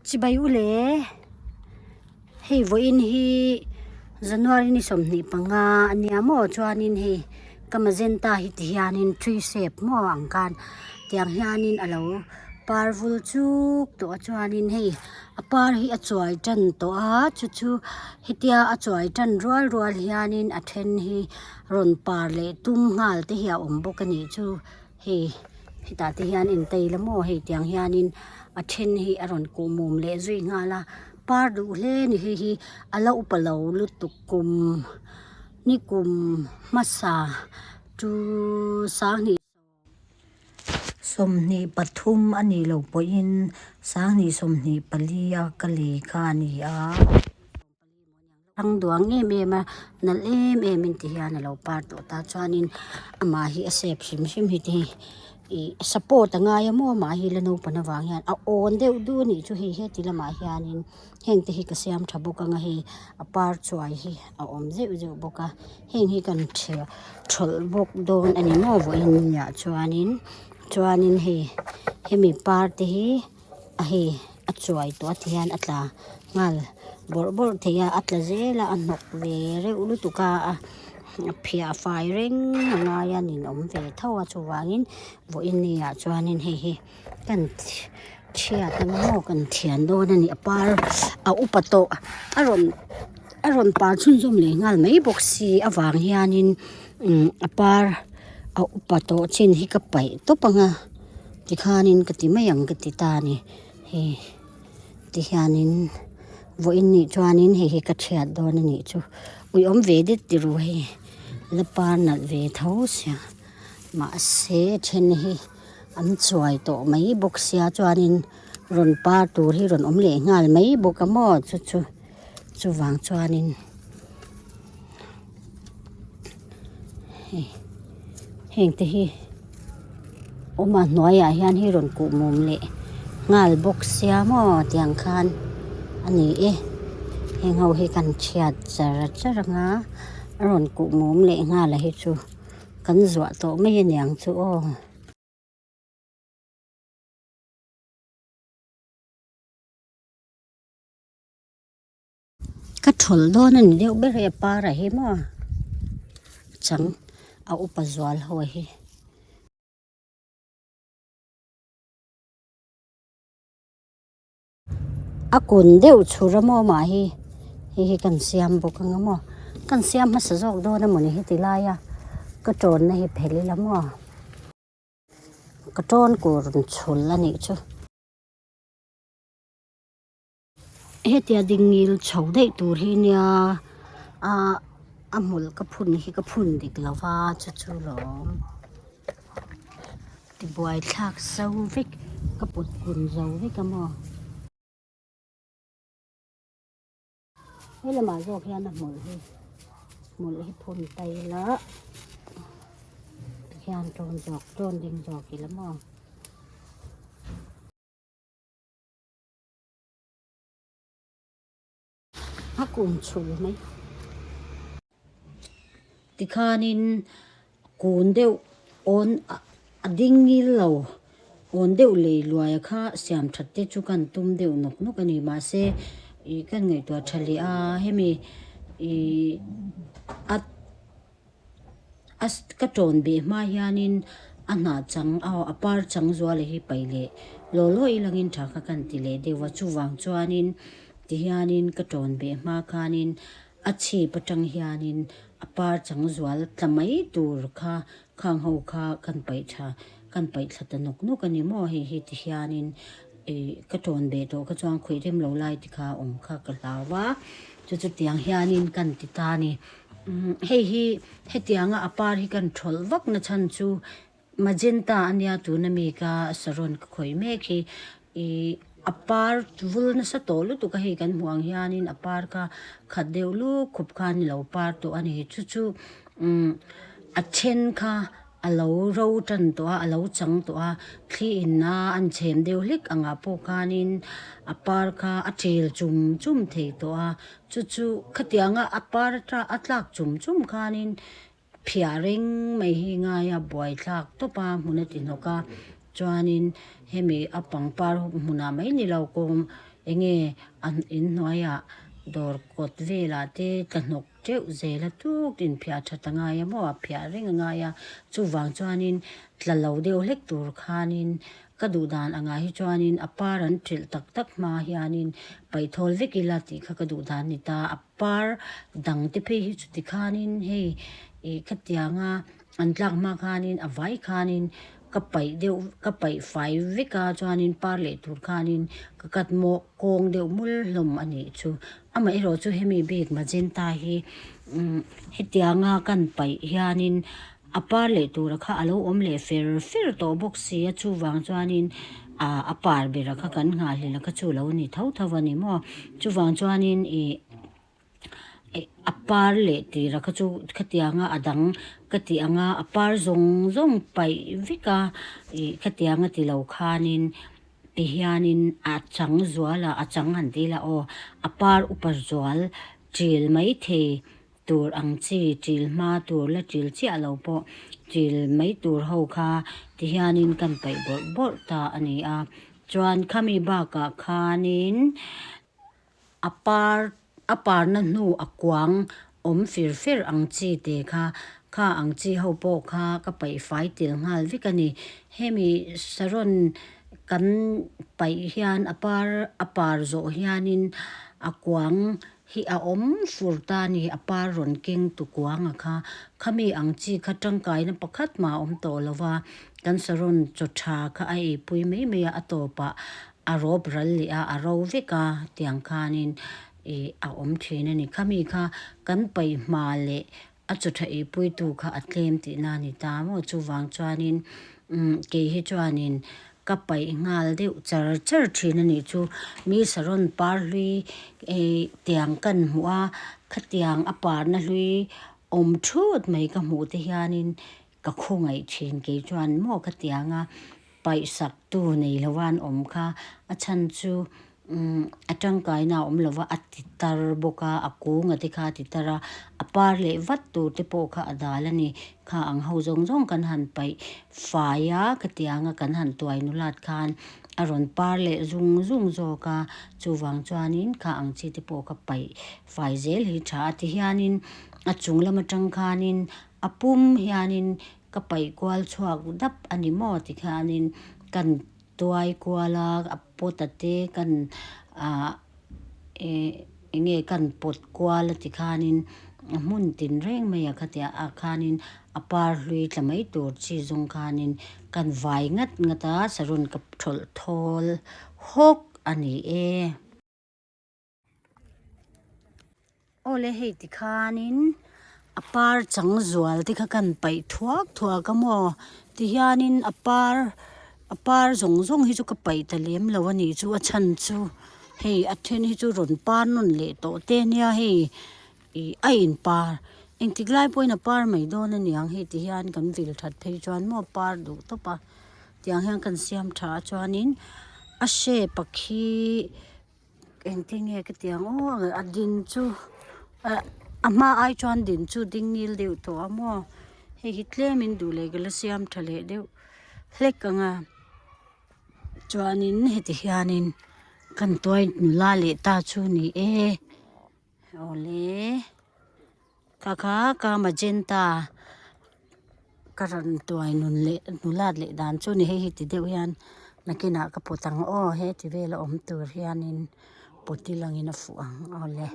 Chibai u le, hei vawiin hi January ni 25 a nia maw chuanin hei ka magenta hi ti hianin tree shape maw ang khan tiang hianin a lo par vul chuk tawh a chuanin hei a par hi a chuai tan tawh a chu chu hetia a chuai tan rual rual hianin a then hi rawn par leh tum nghal te hi a awm bawk a nih chu. Hei hetah te hian intei la maw hei tiang hianin a then hi a rawn kuh mum leh zui nghal a par duh hle a ni hei hi a la upa lo lutuk kum ni kum hmasa chu sanghnih 23 a nih loh pawhin 2024 a ka lei kha a ni a. Thang duang em em a nalh em em in ti hian alo par tawh ta chuanin amah hi a sep hrim hrim hi te hi ih support a ngai a maw amah hi la naupang avang hian a awn deuh du anih chu hei heti lamah hianin heng te hi ka siam tha bawk anga hei a par chuai hi a awm zeuh zeuh bawk a heng hi kan thawlh bawk dawn a ni maw vawiin ah chuanin chuanin hei hemi par te hi. a hei a chuai tawh a ti hian a tla nghal bawrh bawrh thei a a tla zel a a hnawk ve reuh lutuk a a phiah fai reng a ngai a ninawm ve tho a chuvangin vawiin ni ah chuanin hei hi kan chhiat ang maw kan thian dawn a ni a par a upa tawh a rawn a rawn par chhunzawm leh nghal mai bawk si avang hianin umm a par a upa tawh chin hi ka paih tawp ang a. Tikhanin ka ti mai ang ka ti ta a ni hei tihianin vawiin nih chuanin hei hi ka thiat dawn a nih chu uiawm ve det ti ru hei la par nalh ve tho sia mahse then hi an chuai tawh mai bawk sia chuanin rawn par tur hi rawn awm leh nghal mai bawk a maw chu chu chuvang chuanin hei heng te hi awm a hnuaiah hian hei rawn kuh mum leh nghal bawk sia maw tiang khan a ni e heng ho hi kan chhiat char char anga a rawn kuh mum leh nghal a hi chu kan zuah tawh mai a niang chu aw. Ka thawlh dawn a ni deuh ber e par ah hi maw chang a upa zual ho hi. A kun deuh chhur a maw mah hi hei hi kan siam bawk ang a maw kan siam hmasa zawk dawn a mawni heti laia ka tawnna hi phelh ila maw ka tawn kur chhul a nih chu. Hetia ding ngil chho daih tur hi nia ah a hmul ka phun hi ka phun dik lo va chu chu lawm tibuai thlak zo vek ka put kun zo vek a maw. He lamah zawk hian a hmul hi hmul hi phun ta ila tikhian tawn zawk tawn ding zawk ila maw. A kun chhul mai. Tikhanin kun deuh awn a ding ngil lo awn deuh lei luaia kha siam that te chu kan tum deuh nawk nawk a ni. Mahse ih kan ngaihtuah tha leh a hemi ih a. A ka tawn beh hma hianin a hnah chang aw a par chang zuala hi paih leh law law ilangin tha kha kan ti leh deuh a chuvang chuanin tihianin ka tawn beh hma khanin a chhip atang hianin a par chang zual tla mai tur kha khang ho kha kan paih tha kan paih thla ta nawk nawk a ni maw hei hi tihianin ih ka tawn beh tawh kha chuan khawih rem lo lai te kha awm kha ka hlau va chu chutiang hianin kan ti ta a ni. Hei hi hetianga a par hi kan thawlh vak na chhan chu magenta ania tuna mi ka saron ka khawih mek hi ih a par vul nasa tawh lutuk a hei kan hmuh ang hianin a par kha khat deuh luk khup khan ilo par tawh a ni chu chu umm a then kha a lo ro tan tawh a a lo chang tawh a thli in a an chhem deuh hlek angah pawh khanin a par kha a ṭil chum chum thei tawh a. Chu chu khatianga a par a tlak chum chum khanin phiah reng mai hi ngai a buai thlak tawp a hmun a ti hnawk a chuanin hemi a pangpar hmunah mai ni lo kawm. Enge an inhnuaiah dawr kawt velah te tla hnawk teuh zel a tuk inphiah that a ngai a maw a phiah reng a ngai a chuvang chuanin tla lo deuh hlek tur khanin ka duh dan angah hi chuanin a par an trilh tak tak hma hianin paih thawl vek ila tih kha ka duh dan a ni ta a par dang te phei hi chuti khanin hei ih khatianga an tlak hma khanin a vai khanin ka paih deuh ka paih fai vek a chuanin par leh tur khanin ka cut maw kawng deuh mul hlawm a nih chu amaherawh chu hemi bik magenta hi umm hetianga kan paih hianin a par leh tura kha alo awm leh fer fer tawh bawk si a chuvang chuanin ah a par bera kha kan nghahhlelh a kha chu alo ni tho tho a ni maw chuvang chuanin ih a par leh tira kha chu khatianga a dang ka tih anga a par zawng zawng paih vek a ih khatianga ti lo khanin ti hianin a chang zual a a chang han ti ila aw a par upa zual ṭil maithei tur ang chi ṭil hma tur la ṭil chiah lo pawh ṭil mai tur ho kha ti hianin kan paih bawrh bawrh ta a ni a chuan khami bakah khanin. A par a parna hnu a kuang awm fir fer ang chi te kha kha ang chi ho pawh kha ka paih fai tel nghal vek a ni. Hemi saron kan paih hian a par a par zawh hianin a kuang hi a awm fur ta a ni a par rawn keng tu kuang a kha khami ang chi kha tangkaina pakhat mah a awm tawh lo va kan saron chaw tha kha a eipui mai mai a a tawpah A rawp ral leh a, a ro vek a tiang khanin ih a awm thin a ni. Khami kha kan paih hma leh a chaw tha eipuitu kha a tlem tihna a ni ta maw? Chuvang chuanin umm kei hi chuanin ka paih nghal deuh char char thin a nih chu. Mi saron par hlui eh tiang kan hmuh a, khatiang a parna hlui awm thut mai ka hmuh te hianin Ka khawngaih thin kei chuan maw ka tianga paihsak tu nei lo a an awm kha a chhan chu umm a tangkaina a awm lo va a ti tar bawk a a kunga te kha a ti tar a a par leh vat tur te pawh kha a dal a ni kha ang ho zawng zawng kan han paih fai a ka tianga kan han tuai nulat khan a rawn par leh zung zung zawk a chuvang chuanin kha ang chi te pawh kha paih fai zel hi tha a ti hianin a chung lam atang khanin A pum hianin ka paih kual chhuak dap a ni maw ti khianin kan tuai kual a, a pot a te kan ah eh eng nge kan pawt kual a ti khanin a hmun tin reng mai a khatia ah khanin a par hlui tla mai tur chi zawng khanin kan vai ngat ngat a saron ka thawlh thawl hawk a ni e. Awle hei tikhanin a par chang zual te kha kan paih thuak thuak a maw tihianin a par a par zawng zawng hi chu ka paih ta lem lo a nih chu a chhan chu hei a then hi chu rawn par nawn leh tawh te nia hei ih a in par engtik lai pawhin a par mai dawn a niang hei tihian kan vil that phei chuan maw par duh tawp a tiang hian kan siam tha a chuanin a shape a khi. Engtin nge ka ti ang aw a din chu ah a hma ai chuan din chu ding ngil deuh tawh a maw hei hi tlemin duh leh ka la siam tha leh deuh hlek ang a chuanin heti hianin kan tuai nula leh ta chu ni e awle. Kha kha ka magenta ka rawn tuai nun leh nulat leh dan chu ni hei hi ti deuh hian nakinah ka pawt ang aw he ti vel a awm tur hianin pawt i langin a fuh ang awle.